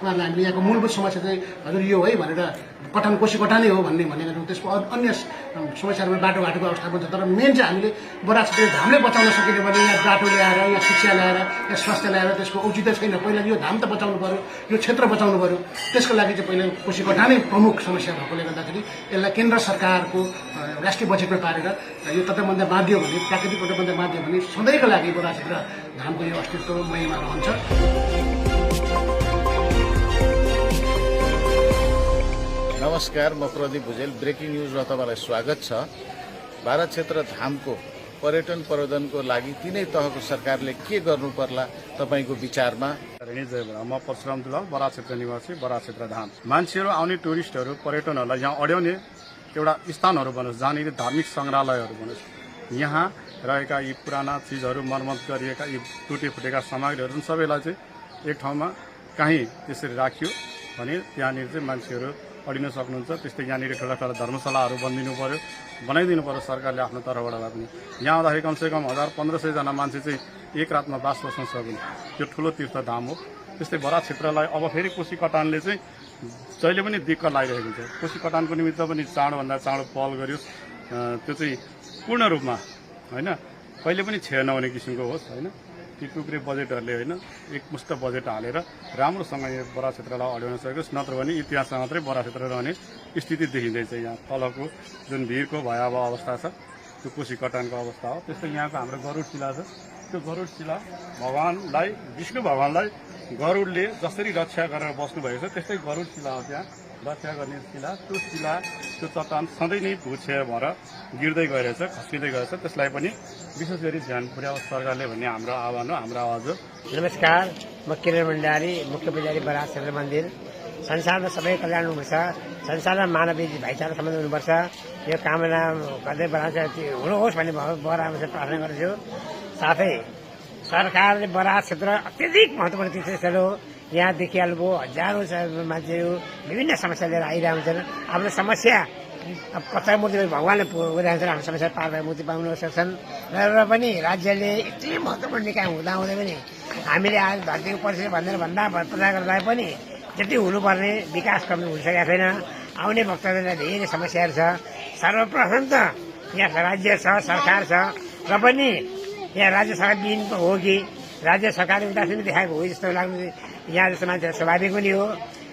उहाँहरूले हामीले यहाँको मूलभूत समस्या चाहिँ हजुर यो है भनेर कोशी कटानै हो भनेको त्यसको अन्य समस्याहरूमा बाटोघाटोको अवस्था पनि छ। तर मेन चाहिँ हामीले बराक क्षेत्र धामले बचाउन सकिने भने यहाँ बाटो ल्याएर यहाँ शिक्षा ल्याएर यहाँ स्वास्थ्य ल्याएर त्यसको औचित्य छैन। पहिला यो धाम त बचाउनु पऱ्यो, यो क्षेत्र बचाउनु पऱ्यो। त्यसको लागि चाहिँ पहिला कोशी कटानै प्रमुख समस्या भएकोले गर्दाखेरि यसलाई केन्द्र सरकारको राष्ट्रिय बजेटमा पारेर यो तटबन्ध बाँधियो भने, प्राकृतिक तटबन्ध बाँधियो भने सधैँको लागि बराक क्षेत्र धामको यो अस्तित्वमयमा रहन्छ। नमस्कार, म प्रदीप भुजेल। ब्रेकिङ न्यूजमा तपाईलाई स्वागत छ। बारा क्षेत्र धामको पर्यटन प्रवर्धनको लागि तीनै तहको सरकारले के गर्नु पर्ला तपाईको विचारमा? म परशुराम दुलाल, बराक क्षेत्र निवासी, बराक क्षेत्र धाम। मान्छेहरू आउने टुरिस्टहरू पर्यटनहरूलाई यहाँ अड्याउने एउटा स्थानहरू बनोस्, जहाँनिर धार्मिक सङ्ग्रहालयहरू बनोस्। यहाँ रहेका यी पुराना चिजहरू, मर्मत गरिएका यी टुटे फुटेका सामग्रीहरू सबैलाई चाहिँ एक ठाउँमा कहीँ त्यसरी राखियो भने त्यहाँनिर चाहिँ मान्छेहरू अडिन सक्नुहुन्छ। त्यस्तै यहाँनिर ठुला ठुला धर्मशालाहरू बनाइदिनु पर्यो सरकारले आफ्नो तर्फबाट पनि। यहाँ आउँदाखेरि कमसेकम 1000-1500 जना मान्छे चाहिँ एक रातमा बास बस्न सकिन्छ। त्यो ठुलो तीर्थधाम हो। त्यस्तै बराक क्षेत्रलाई अब फेरि कोशी कटानले चाहिँ जहिले पनि दिक्क लागिरहेको हुन्छ। कोशी कटानको निमित्त पनि चाँडोभन्दा चाँडो पहल गरियोस्। त्यो चाहिँ पूर्ण रूपमा होइन, कहिले पनि क्षय नहुने किसिमको होस् होइन। ती टुक्रे बजेटहरूले होइन, एकमुष्ट बजेट हालेर राम्रोसँग यो बराक क्षेत्रलाई अड्याउन सकोस्। नत्र भने इतिहासमा मात्रै बराक क्षेत्र रहने स्थिति देखिँदैछ। यहाँ तलको जुन भिरको भयावह अवस्था छ त्यो कोशी कटानको अवस्था हो। त्यस्तै यहाँको हाम्रो गरुड शिला छ। त्यो गरुड शिला भगवानलाई, विष्णु भगवानलाई गरुडले जसरी रक्षा गरेर बस्नुभएको छ त्यस्तै गरुड शिला हो। त्यहाँ रक्षा गर्ने शिला, त्यो शिला, त्यो चट्टान सधैँ नै भूक्षय भएर गिर्दै गइरहेछ, खस्किँदै गएछ। त्यसलाई पनि विशेष गरी ध्यान पुर्याओस् सरकारले भन्ने हाम्रो आह्वान हो, हाम्रो आवाज हो। नमस्कार, म किरण भण्डारी, मुख्य पुजारी, बराक क्षेत्र मन्दिर। संसारमा सबै कल्याण हुनुपर्छ, संसारमा मानवीय भाइचारा सम्बन्ध हुनुपर्छ। यो कामना गर्दै बराक हुनुहोस् भन्ने बराबर प्रार्थना गर्छु। साथै सरकारले बराक क्षेत्र अत्यधिक महत्त्वपूर्ण तीर्थस्थल हो। यहाँ देखिहाल्नुभयो हजारौँ मान्छेहरू विभिन्न समस्या लिएर आइरहेका हुन्छन्। आफ्नो समस्या कच्चा मूर्ति भगवान्ले पुऱ्याउँछन्, आफ्नो समस्या पार भएर मुक्ति पाउन सक्छन्। र पनि राज्यले यति महत्त्वपूर्ण निकाय हुँदाहुँदै पनि हामीले आज धरतीको परिस्थिति भन्दा प्रचार गर्दा पनि जति हुनुपर्ने विकास कमी हुनसकेको छैन। आउने वक्तव्यमा धेरै समस्याहरू छ। सर्वप्रथम त यहाँ राज्य छ, सरकार छ, र पनि यहाँ राज्य सरकार विहीन हो कि राज्य सरकारले उदासीन देखाएको हो जस्तो लाग्नु यहाँ जस्तो मान्छे स्वाभाविक पनि हो।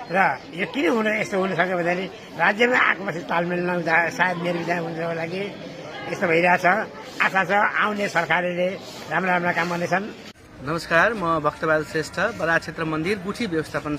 र यो किन यस्तो हुन सक्यो भन्दाखेरि राज्यमा आएको पछि तालमेल नहुँदा सायद मेरो विचार हुनको लागि यस्तो भइरहेछ। आशा छ आउने सरकारले राम्रा काम गर्नेछन्। नमस्कार, म भक्तबहादुर श्रेष्ठ, बराक क्षेत्र मन्दिर गुठी व्यवस्थापन